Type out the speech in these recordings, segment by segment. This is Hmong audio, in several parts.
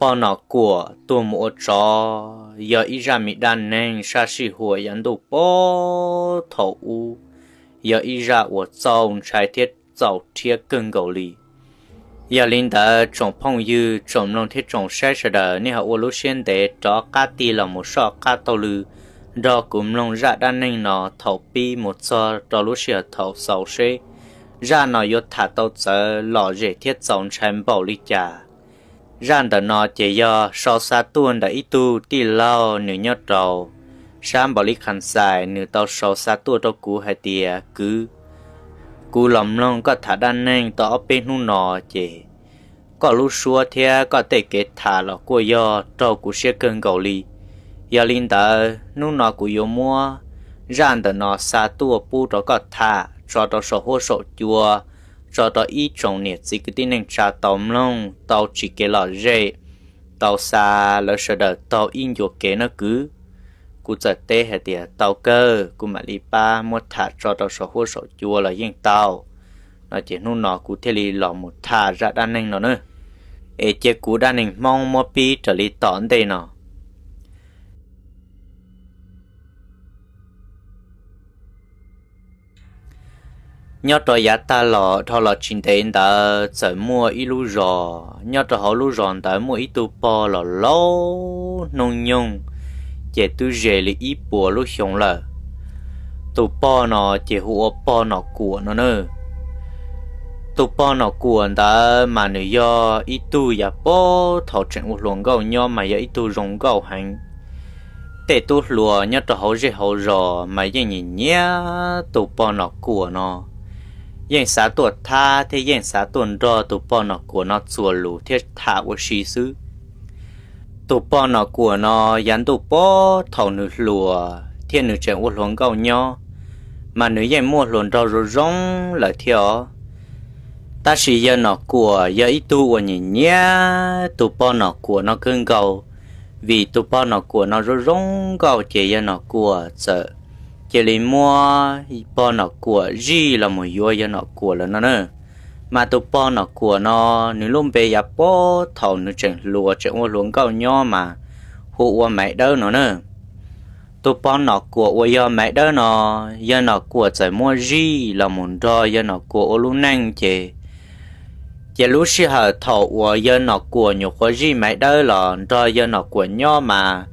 Pog Nom Kuam tuag mus ua tsov yog ib zaj me dab neeg sab sij huam yav ntuj puag thaum ub, yog ib zaj uas txaus ntshai thiab txaus rhiab kawg nkaus li. Yog li ntawd tsoom phooj ywg, tsoom mloog thiab tsoom saib sawv daws, nej ho ua lub siab ntev rov qab tig los mus soj qab taug lw nrog kuv mloog zaj dab neeg no thaum pib mus txog rau lub sij hawm thaum xaus seb zaj no yuav tham tau txawv lom zem thiab txaus ntshai npaum li cas. Zaj ntawm no ces yog sau xa tuaj ntawm ib tug tij laug, nws nyob rau sab Npaus Lis Khas Xais, nws tau sau xa tuaj rau kuv hais tias, Kwv, kuv los mloog koj tham dab neeg tau ob peb hnub no ces koj lub suab thiab koj tej kev tham los kuj yog raug kuv siab kawg nkaus li. Yog li ntawd hnub no kuv yuav muab zaj ntawm no xa tuaj pub rau koj tham tso rau saum huab saum cua, tso rau ib tsoom niam txiv kwv tij neej tsa tau mloog, tau tsim kev lom zem, tau xa lawv sawv daws taug ib ncua kev nawb kwv. Kuv txawm teb hais tias, Tau kawg, kuv mam li pab muab tham tso rau saum huab saum cua los yeej tau. No ces hnub no kuv thiaj li los mus tham zaj dab neeg no na. Es cia kuv dab neeg Hmoob muab pib raws li tom ntej no. Nyob rau yav tag los dhau los tsis ntev ntawd txawm muaj ib lub zos. Nyob rau hauv lub zos ntawd muaj ib tug pog los laus hnub nyoog, ces twb ze li ib puas lub xyoo lawm. Tus pog no ces hu ua pog Nom Kuam no na. Tus pog Nom Kuam ntawd mas nws yog ib tug yav puag thaum tseem ua hluas nkauj nyob mas yog ib tug zoo nkauj heev. Tej tub hluas nyob rau hauv zej hauv zos mas yeej nyiam nyiam tus pog Nom Kuam no, yeej xav tuaj thab thiab yeej xav tuaj nrog tus pog Nom Kuam no txuas lus thiab tham ua si xwb. Tus pog Nom Kuam no yav ntuj puag thaum nws hluas thiab nws tseem ua hluas nkauj nyob, mas nws yeej muaj hluas nraug zoo zoo lawm thiab os. Tab sis yawg Nom Kuam yog ib tug uas nyiam nyiam tus pog Nom Kuam no kawg nkaus, vim tus pog Nom Kuam no zoo zoo nkauj ces yawg Nom Kuam txawm cia li muab pog Nom Kuam zij los mus yuav yawg Nom Kuam lawm no na. Mas tus pog Nom Kuam no, nws lub npe yav puag thaum nws tseem hluas tseem ua hluas nkauj nyob mas hu ua Maiv Dawb no na. Tus pog Nom Kuam uas yog Maiv Dawb no, yawg Nom Kuam txawm muab zij los mus nrog yawg Nom Kuam ua lub neej ces, ces lub sij hawm thaum uas yawg Nom Kuam nyuam qhuav zij Maiv Dawb los nrog yawg Nom Kuam nyob mas,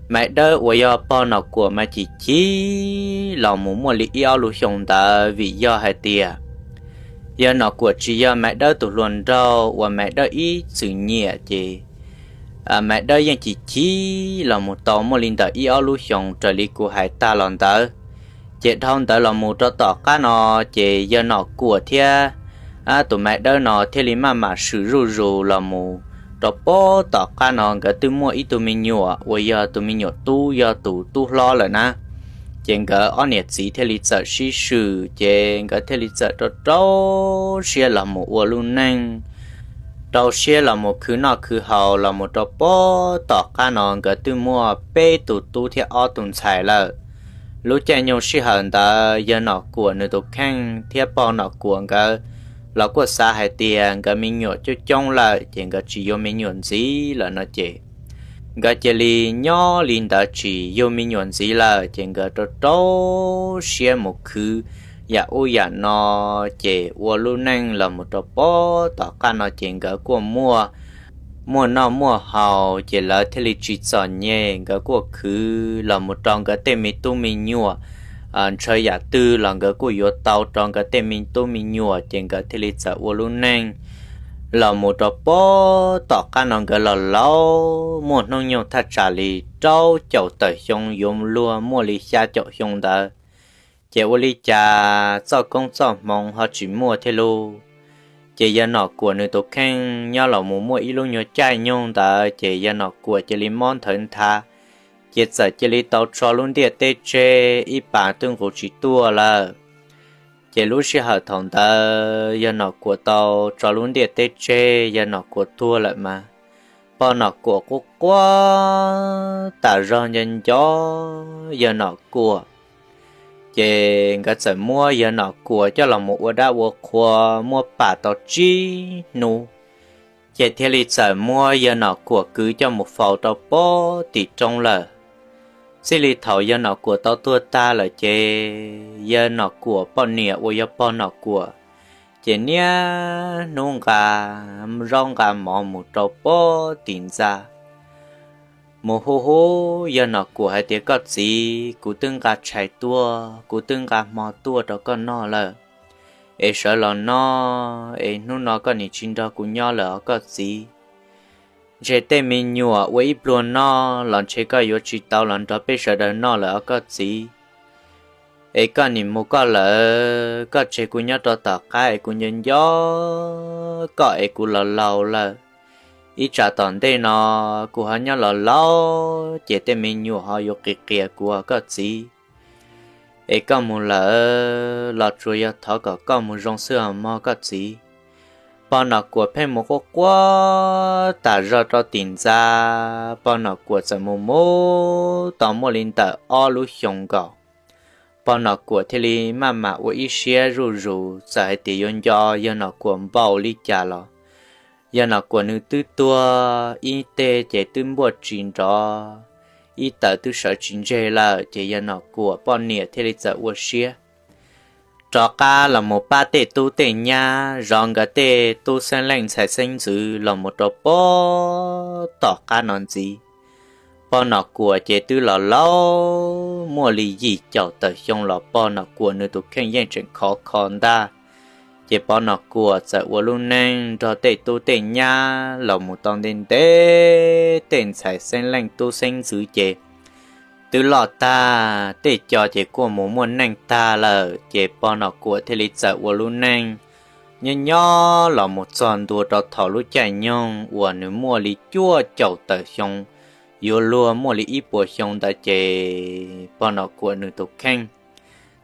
Maiv Dawb uas yog pog Nom Kuam mas chim chim los mus muaj li ib ob lub xyoo ntawd vim yog hais tias yawg Nom Kuam tsis yog Maiv Dawb tus hluas nraug uas Maiv Dawb ib txwm nyiam ces, Maiv Dawb yeej chim chim los mus tau muaj li ntawm ib ob lub xyoo raws li kuv hais tag los ntawd. Ces dhau ntawd los mus rau tom qab no, ces yawg Nom Kuam thiab tus Maiv Dawb no thiaj li maj mam swm zuj zus los mus rau puag tom qab no nkawd twb muaj ib tug me nyuam uas yog tus me nyuam tub, yog tus tub hlob lawm na. Ces nkawd ob niam txiv thiaj li txawm sib swm, ces nkawd thiaj li txawm rau rau siab los mus ua lub neej, rau siab los mus khwv noj khwv haus los mus rau puag tom qab no nkawd twb muaj peb tus tub thiab ob tus ntxhais lawm. Lub caij nyoog sij hawm ntawd yawg Nom Kuam nws tus kheej thiab pog Nom Kuam nkawd los kuj xav hais tias nkawd me nyuam coob coob lawm ces nkawd tsis yuav me nyuam ntxiv lawm no ces, nkawd cia li nyob li ntawd tsis yug me nyuam ntxiv lawm ces nkawd rau rau siab mus khwv yam ub yam no, ces ua lub neej los mus rau puag tom qab no ces nkawd kuj muaj, muaj noj muaj haus ces lawv thiaj li tsis txom nyem, nkawd kuj khwv los mus rau nkawd tej me tub me nyuam, ntshaw yam twg los nkawd kuj yuav tau rau nkawd tej me tub me nyuam ces nkawd thiaj li txawm ua lub neej los mus rau puag tom qab no nkawd los laus muaj hnub nyoog thaj tsam li rau caum tawm xyoo yuav luag muaj li xya caum xyoo ntawd. Ces ua li cas txoj koob txoj hmoov ho tsis muaj thiab lauj. Ces yawg Nom Kuam nws tus kheej nyob los mus muaj ib lub nyuag caij nyoog ntawd ces yawg Nom Kuam cia li mob nthawv nthav, ces txawm cia li tau tso lub ntiaj teb tseg ib pas twb nqus tsis tuaj lawm. Ces lub sij hawm thaum ntawd yawg Nom Kuam tau tso lub ntiaj teb tseg, yawg Nom Kuam tuag lawm mas, pog Nom Kuam quaj quaj tas zog nco nco yawg Nom Kuam. Ces nkawd txawm muab yawg Nom Kuam coj los mus ua dab ua qhua muab pam tau tsib hnub. Ces thiaj li txawm muab yawg Nom Kuam kwv coj mus faus rau pem tim roob lawm. Txij li thaum yawg Nom Kuam tau tuag tag lawm ces yawg Nom Kuam poj niam uas yog pog Nom Kuam ces niaj hnub nqa zaub nqa mov mus rau pem tim ntxa, mus hu hu yawg Nom Kuam hais tias, Koj txiv, kuv twb nqa tshais tuaj, kuv twb nqa hmo tuaj rau koj noj lawm, es sawv los noj es, hnub no koj nim tsis nrog kuv nyob lawm os koj txiv. Ntshe tej me nyuam ua ib pluag noj los ntshe koj yuav tsis tau los nrog peb sawv daws noj lawm os koj txiv. Es koj nim mus koj lawm, koj tseg kuv nyob rau tom qab es kuv nco nco koj es kuv los laus lawm. Ib tsam tom ntej no kuv ho nyob los laus ces tej me nyuam ho yuav qias qias kuv os koj txiv. Es koj mus lawm los tsuas yog thov kom koj mus zoo xwb os mog koj txiv. Pog Nom Kuam pheej mus quaj quaj tas zog rau tim ntxa. Pog Nom Kuam txawm mus mus tau muaj li ntawm ob lub xyoos nkaus, pog Nom Kuam thiaj li maj mam ua ib siab zuj zus, txawm hais tias yuav nco yawg Nom Kuam npaum li cas los yawg Nom Kuam nws twb tuag ib teg ces twb npuaj tsis nrov, ib tawm twb sawv tsis ntseg lawm. Ces yawg Nom Kuam poj niam thiaj li txawm ua siab rov qab los mus pab tej tub tej nyab zov nkawd tej tub xeeb leej ntxhais xeeb ntxwv los mus rau pem tom qab no ntxiv. Pog Nom Kuam ces twb los laus muaj li yim caum tawm xyoo los pog Nom Kuam nws tus kheej yeej tseem khov kho ntag. Ces pog Nom Kuam txawm ua lub neej nrog tej tub tej nyab los mus tau ntev ntev, tej ntxhais xeeb leej tub xeeb ntxwv ces twb loj tag, tej co ces kuj mus muaj neej tag lawm. Ces pog Nom Kuam thiaj li txawm ua lub neej nyob nyob los mus txog ntua rau thaum lub caij nyoog uas nws muaj li cuaj caum tawm xyoo, yuav luag muaj li ib puas xyoo ntawd ces pog Nom Kuam nws tus kheej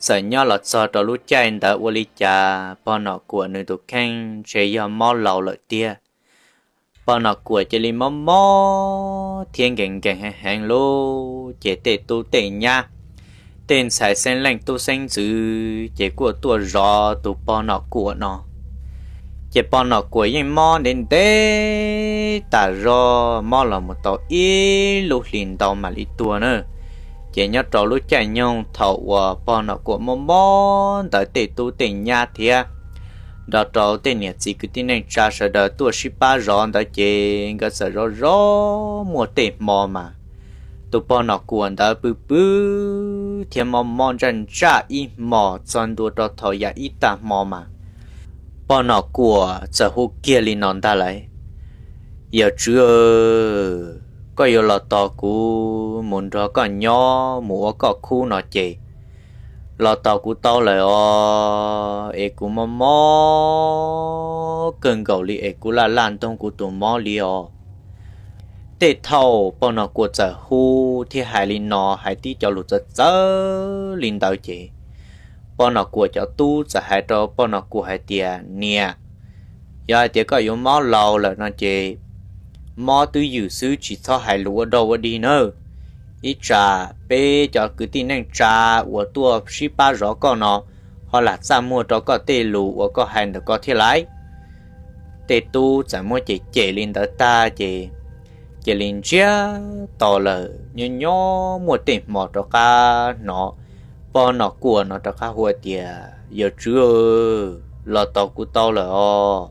txawm nyob los txog rau lub caij ntawd ua li cas pog Nom Kuam nws tus kheej ntshe yog mob laus lawm tiag. Pog Nom Kuam cia li mob mob thiab nkees nkees heev heev lawm, ces tej tub tej nyab, tej ntxhais xeeb leej tub xeeb ntxwv ces kuj tuaj zov tus pog Nom Kuam no. Ces pog Nom Kuam yeej mob ntev ntev tas zog, mob los mus tau ib lub hlis ntau mam li tuag na. Ces nyob rau lub caij nyoog thaum uas pog Nom Kuam mob mob ntawd, tej tub tej nyab thiab nrog rau tej niam txiv kwv tij neej tsa sawv daws tuaj sib pab zov ntawd ces nkawd txawm zov zov muaj tej hmo mas tus pog Nom Kuam ntawd pw pw thiab mob mob ntsaj ntsaj ib hmos txog ntua rau thaum yam ib tag hmo mas pog Nom Kuam txawm hu kiag li no ntag lauj: Yawm tswv, koj yuav los tos kuv mus nrog koj nyob mus ua koj khub no ces los tos kuv tau lawm os, es kuv mob mob kawg nkaus li es kuv laj laj ntoog kuv tus mob li os. Tej thaum pog Nom Kuam txawm hu thiab hais li no, hais tib co lus txawv txawv li ntawd ces pog Nom Kuam cov tub txawm hais rau pog Nom Kuam hais tias, Niam, yog hais tias koj yuav mob laus lawm no ces mob twb ywm xwb, tsis txhob hais lus ua dog ua dig nawb. Ib tsam peb cov kwv tij neej tsa uas tuaj sib pab zov koj no ho lam txaj muag rau koj tej lus uas koj hais ntawm ko thiab lauj. Tej tub txawm muab cem cem li ntawd tag ces cia li ntsiag to lawm. Nyob nyob muaj tej hmo rov qab hnov pog Nom Kuam no rov qab hu tias, Yawm tswv, los tos kuv tau lawm os,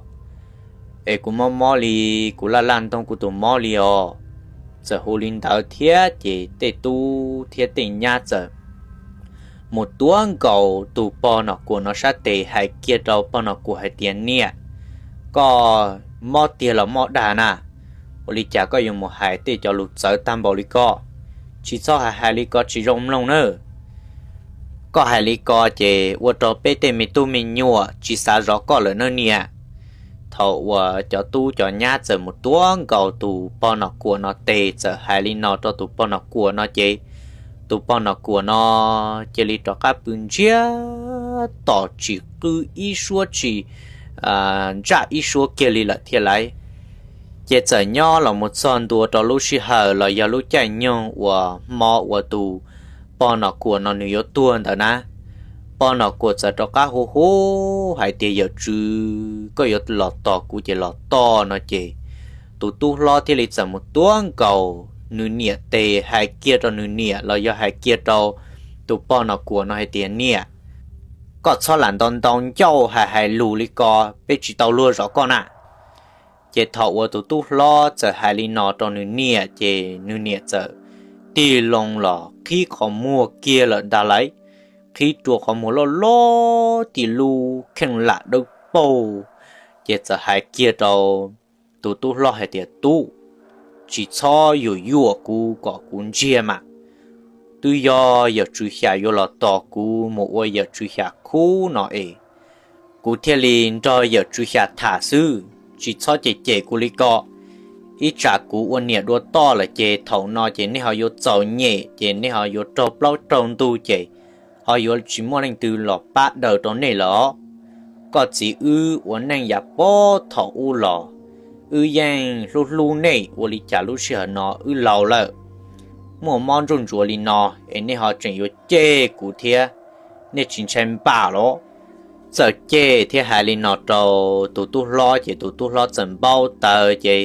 es kuv mob mob li, kuv laj laj ntoog kuv tus mob li os. Txawm hu li ntawd thiab ces tej tub thiab tej nyab txawm mus tuav nkaus tus pog Nom Kuam no sab tes, hais kiag rau pog Nom Kuam hais tias, Niam, koj mob tiag los mob dag na? Ua li cas koj yuav mus hais tej cov lus txawv tag npaum li ko? Tsis txhob hais hais li ko, tsis zoo mloog nawb. Koj hais li ko ces ua rau peb tej me tub me nyuam tsis xav zov koj lawm nawb niam. Thaum uas cov tub cov nyab txawm mus tuav nkaus tus pog Nom Kuam no tes, txawm hais li no rau tus pog Nom Kuam no ces tus pog Nom Kuam no cia li rov qab pw ntsiag to, tsis qw ib suab, tsis ntsaj ib suab kiag li lawm thiab lauj. Ces txawm nyob los mus txog ntua rau lub sij hawm los yog lub caij nyoog uas hmo uas tus pog Nom Kuam no nws yuav tuag ntawd na, pog Nom Kuam txawm rov qab hu hu hais tias, Yawm tswv, koj yuav los tos kuv ces los tos no ces tus tub hlob thiaj li txawm mus tuav nkaus nws niam tes hais kiag rau nws niam los yog hais kiag rau tus pog Nom Kuam no hais tias, Niam, koj txhob lam nto ntau ncauj hais hais lus li ko, peb tsis tau luag zov koj na. Ces thaum uas tus tub hlob txawm hais li no rau nws niam ces nws niam txawm tig loo los qhib qhov muag kiag lawm ntag lauj, qhib rua qhov muag loj loj tim lub kheej lam dawb paug, ces txawm hais kiag rau tus tub hlob hais tias, Tub, tsis txhob yuam yuam kuv kom kuv ntsiag mas. Twb yog yawm tswv xyas yuav los tos kuv mus ua yawm tswv xyas khub no es kuv thiaj li nrog yawm tswv xyas tham xwb, tsis txhob cem cem kuv li ko. Ib tsam kuv ua niam dua toj lawm ces thaum no ces nej ho yuav txom nyem ces nej ho yuav raug plaub raug ntug ces ho yuav tsis muaj leej twg los pab daws rau nej lawm. Koj txiv wb ua neej yav puag thaum ub los wb yeej hlub hlub nej, ua li cas lub sij hawm no wb laus lawm muaj mob ntsoj ntsuav li no es nej ho tseem yuav cem kuv thiab, nej tsis ntshai npam los? Txawm cem thiab hais li no rau tus tub hlob ces tus tub hlob txawm npau taws ces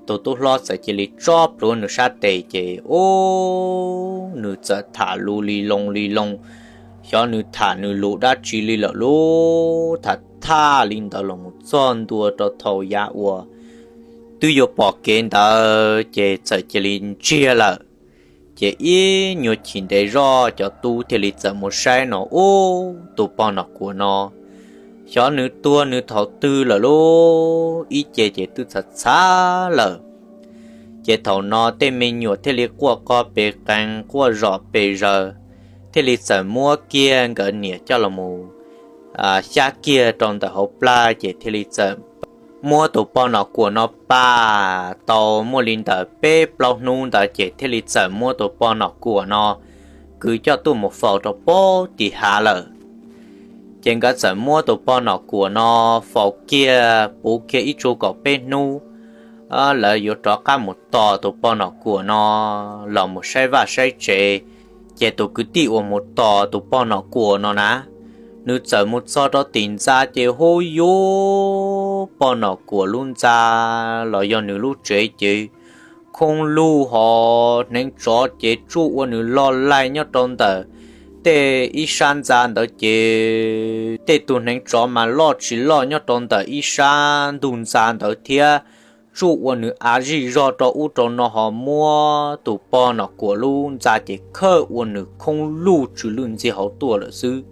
tus tub hlob txawm cia li tsob plhuav nws sab tes ces ub, nws txawm tham lus li loo li loo, xyov nws tham nws lus dab tsi li lawm lauj. Tham tham li ntawd los mus txog ntua rau thaum yav uas twb yuav pom kev ntawd ces txawm cia li ntsiag lawm. Ces ib nyuag chim ntev zoj cov tub thiaj li txawm mus saib no, ub, tus pog Nom Kuam no xyov nws tuag nws thaum twg lawm lauj, ib ce ces twb txhav txhav lawm. Ces thaum no tej me nyuam thiaj li quaj qog pes qees quaj zom pes zaws, thiaj li txawm muab kiag nkawd niam coj los mus xyab kiag rau ntawm hauv plag ces thiaj li txawm muab tus pog Nom Kuam no pam tau muaj li ntawm peb plaub hnub ntawd ces thiaj li txawm muab tus pog Nom Kuam no kwv coj tuaj mus faus rau pem tim hav lawm. Ces nkawd txawm muab tus pog Nom Kuam no faus kiag puv kiag ib tsug kaum peb hnub, lawv yuav rov qab mus tos tus pog Nom Kuam no los mus saib vaj saib tsev. Ces tus kwv tij uas mus tos tus pog Nom Kuam no na, nws txawm mus txog rau tim ntxa ces hub yuv, pog Nom Kuam lub ntxa los yog nws lub tsev ces khoob lug hos hneev tsov ces tsuj ua nws log laig nyob rau ntawm tej ib sab ntxa ntawd ces tej tug hneev tsov mas loj tsis loj nyob rau ntawm ib sab ntug ntxa ntawd thiab, tsuj ua nws av zij zog rau ub rau no hos muab tus pog Nom Kuam lub ntxa ces khawb ua nws khoob lug tsw lwj ntxi hauv tuaj lawm xwb.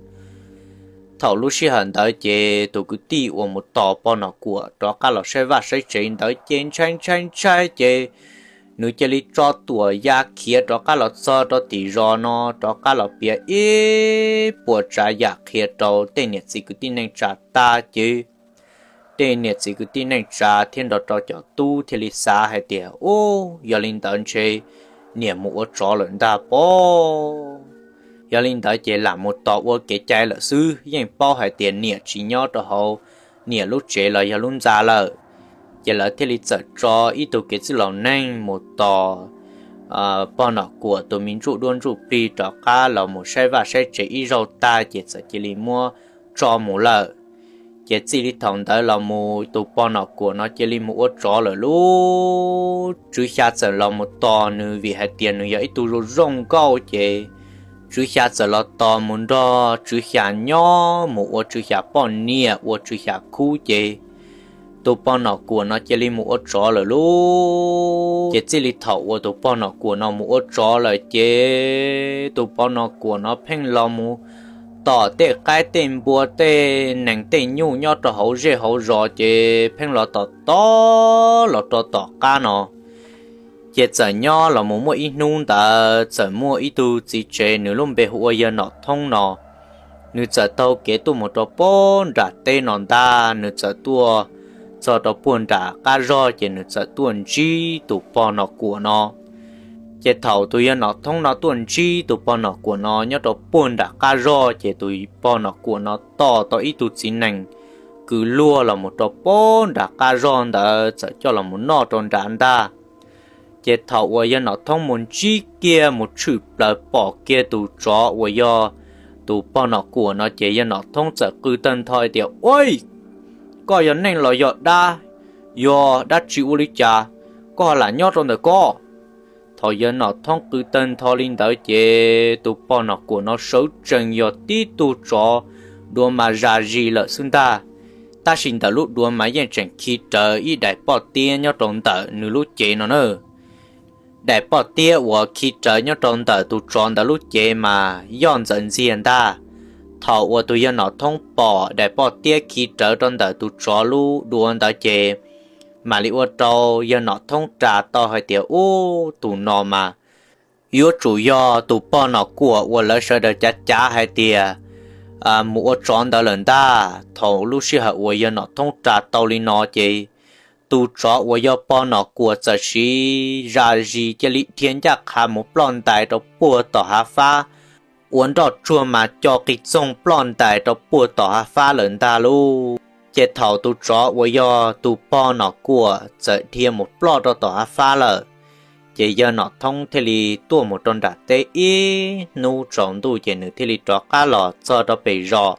Thaum lub sij hawm ntawd ces tus kwv tij uas mus tos pog Nom Kuam rov qab los saib vaj saib tsev ntawd ces ntshai ntshai ntshai ces nws cia li tso tuam ya khiav rov qab los txog rau tim zos no, rov qab los piav ib puas tsav yam qhia rau tej niam txiv kwv tij neej tsa tag ces tej niam txiv kwv tij neej tsa thiab nrog rau cov tub thiaj li xav hais tias, ub, yog li ntawd ntshe niam mus ua tsov lawm ntag pob. Yog li ntawd ces lam mus tos ua kev cai lawm xwb, yeej paub hais tias niam tsis nyob rau hauv niam lub tsev los yog lub ntxa lawm. Ces lawv thiaj li txawm tso ib tug kev txwj laus neeg mus tos pog Nom Kuam tus me ntsuj duab ntsuj plig rov qab los mus saib vaj saib tsev ib zaug tag ces txawm cia li muab tso mus lawm. Ces txij li thaum ntawd los mus tus pog Nom Kuam no cia li mus ua tsov lawm lauj. Tswv Xya txawm los mus tos nws vim hais tias nws yog ib tug zoo zoo nkauj ces Tswv Xya txawm los tos mus nrog Tswv Xya nyob, mus ua Tswv Xya poj niam, ua Tswv Xya khub ces tus pog Nom Kuam no cia li mus ua tsov lawm lauj. Ces txij li thaum uas tus pog Nom Kuam no mus ua tsov lawm ces tus pog Nom Kuam no pheej los mus tom tej qaib tej npua tej nees tej nyuj nyob rau hauv zej hauv zos ces pheej los tom tod los rau tom qab no. Ces txawm nyob los mus muaj ib hnub ntawd txawm muaj ib tug txiv tsev nws lub npe hu ua yawg Nom Thoob no, nws txawm taug kev tuaj mus rau puag nram teb no ntag, nws txawm tuaj txog rau puag nram qab zog ces nws txawm tuaj ntsib tus pog Nom Kuam no. Ces thaum tus yawg Nom Thoob no tuaj ntsib tus pog Nom Kuam no nyob rau puag nram qab zog ces tus pog Nom Kuam no tos tau ib tug txiv nees kwv luag los mus rau puag nram qab zog ntawd txawm coj los mus noj rau nrad ntag. Ces thaum uas yawg Nom Thoob mus ntsib kiag mus tshwm plaws pom kiag tus tsov uas yog tus pog Nom Kuam no ces yawg Nom Thoob txawm qw tawg ntho tias, Ua, koj yog neeg los yog dab, yog dab tsi ua li cas? pog lam nyob rau ntawm koj. Thaum yawg Nom Thoob qw tawg ntho li ntawd ces tus pog Nom Kuam no sawv tsees yog tib tug tsov dua mas zam zis lawm xwb ntag. Tab sis ntawm lub duav mas yeej tseem khi rawv ib daim poj tiab nyob rau ntawm nws lub cev no na. Daim poj tiab uas khi rawv nyob rau ntawm tus tsov ntawd lub cev mas yoj ntxawm ntxiag ntag. Thaum uas tus yawg Nom Thoob pom daim poj tiab khi rawv rau ntawm tus tsov lub duav ntawd ces mam li ua rau yawg Nom Thoob ras tau hais tias, ub, tus no mas yuav tsum yog tus pog Nom Kuam uas lawv sawv daws cav cav hais tias mus ua tsov ntawd lawm ntag. Thaum lub sij hawm uas yawg Nom Thoob ras tau li no ces tus tsov uas yog pog Nom Kuam txawm siv zam zis cia li dhia ncaj qha mus ploj ntais rau puag tom hav fab, ua nroj tsuag mas co qis txoog ploj ntais rau puag tom hav fab lawm ntag lauj. Ces thaum tus tsov uas yog tus pog Nom Kuam txawm dhia mus ploj rau tom hav fab lawm, ces yawg Nom Thoob thiaj li tuaj mus rau nram teb ib hnub tsaus ntuj ces nws thiaj li rov qab los txog rau pem zos.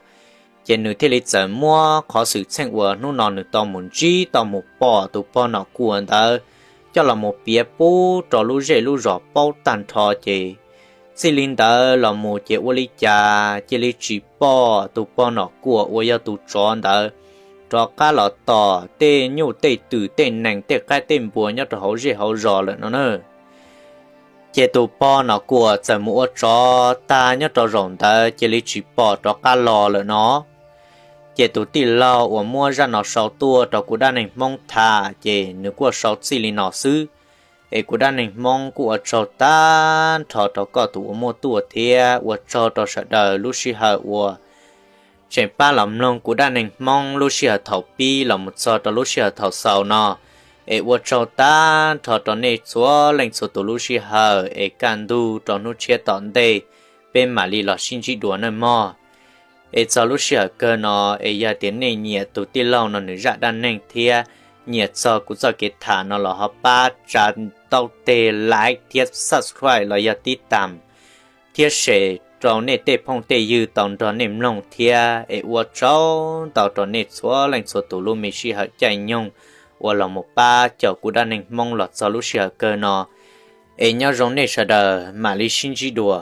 Ces nws thiaj li txawm muab qhov xwm txheej uas hnub no nws tau mus ntsib tau mus pom tus pog Nom Kuam ntawd coj los mus piav pub rau lub zej lub zos paub tag nrho ces txij li ntawd los mus ces ua li cas cia li tsis pom tus pog Nom Kuam uas yog tus tsov ntawd rov qab los tom tej nyuj tej twm tej nees tej qaib tej npua nyob rau hauv zej hauv zos lawm no na. Ces tus pog Nom Kuam txawm mus ua tsov tag nyob rau zaum ntawd cia li tsis pom rov qab los lawm no. Ces tus tij laug uas muab zaj no sau tuaj rau kuv dab neeg Hmoob tham ces nws kuj sau txij li no xwb. Es kuv dab neeg Hmoob kuj ua tsaug tag nrho rau koj tus uas muaj tuaj thiab ua tsaug rau sawv daws lub sij hawm uas tseem pab los mloog kuv dab neeg Hmoob lub sij hawm thaum pib los mus txog rau lub sij hawm thaum xaus no. Es ua tsaug tag nrho rau nej txhua leej txhua tus lub sij hawm es kaj ntug rau hnub tshiab tom ntej peb mam li los sib ntsib dua nawb mog. Es txog lub sij hawm kawg no es yog tias nej nyiam tus tij laug no nws zaj dab neeg thiab nyiam txog kuv txoj kev tham no los ho pab tsa ntaub teg like thiab subscribe los yog tib tam thiab share rau nej tej phooj tej ywg tau nrog nej mloog thiab. Es ua tsaug ntau rau nej txhua leej txhua tus lub me sij hawm caij nyoog uas los mus pab caum kuv dab neeg Hmoob los txog lub sij hawm kawg no. Es nyob zoo nej sawv daws, mam li sib ntsib dua.